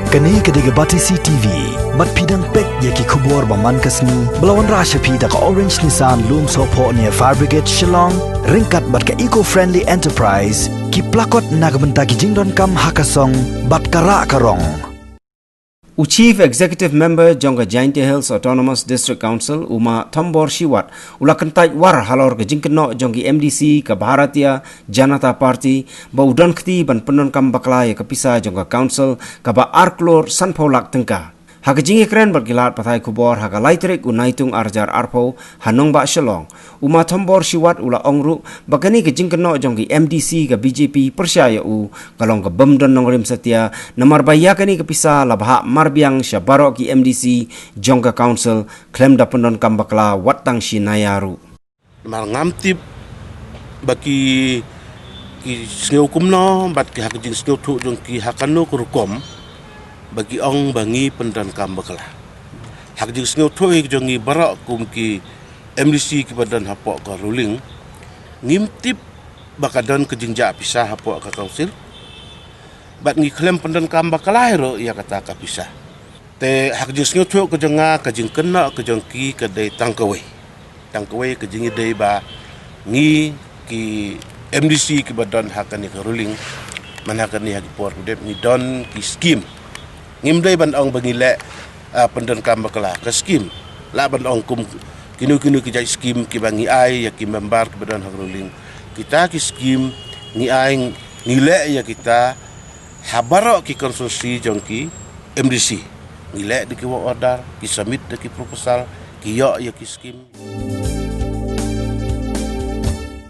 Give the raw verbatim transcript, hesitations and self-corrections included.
Kane ka dei ka Batesi T V. Bad phi dang peit ïa ki khubor ba man ka sngi ba la wanrah sha phi da ka Orange Nissan Lumsohphoh near Fire Brigade Shillong, ryngkat bad ka Eco Friendly Enterprise, ki plakot na ka bynta ki jingdonkam ha ka song bad ka rah ka rong. U Chief Executive Member jong ka Jaintia Hills Autonomous District Council, u Ma Thombor Shiwat, u la kyntait war halor ka jingkynnoh jong ki M D C ka Bharatiya Janata Party, ba u don kti ban pyndonkam bakla ïa ka pisa jong ka council kaba ar klur sanphew lak tyngka. Ha ka jingïakren bad ki lad pathai khubor ha ka lai tarik u Naitung ar hajar arphew ha nongbah Shillong, u Ma Thombor Shiwat u la ong ruh ba kane ka jingkynnoh jong ki M D C ka B J P pyrshah ïa u ka long ka bym don nongrim satia, namar ba ïa kane ka pisa la bhah marbiang sha baroh ki M D C jong ka council khlem da pyndonkam bakla wat tang shi naya ruh. Namar ngam tip ba ki, ki sngew kumno, bad ki ha ka jingsngewthuh jong ki ha kano ka rukom, ba ki ong ba ngi pyndonkam bakla. Ha ka jingsngewthuh jong ngi baroh kum ki M D C kiba don hapoh ka ruling, ngim tip ba ka don ka jingjah pisa hapoh ka council. Bad ngi khlem pyndonkam bakla ruh ïa kata ka pisa. Te ha ka jingsngewthuh ka jong nga, ka jingkynnoh ka jong ki ka dei tang kawei. Tang kawei ka jingïadei ba ngi ki M D C kiba don ha kane ka ruling, man ha kane ha ki por ba dep ngi don ki skim. Ngim dei ban ong ba ngi leh, ah, pyndonkam bakla, ka skim. Lah ban ong kum kino kino ki jait skim kiba ngi ai ïa ki member kiba don ha ka ruling. Kita ki skim ngi ai, ngi leh ïa kita ha baroh ki constituency jong ki M D C. Ngi leh da ki work order, ki submit da ki proposal, ki ïoh ïa ki skim.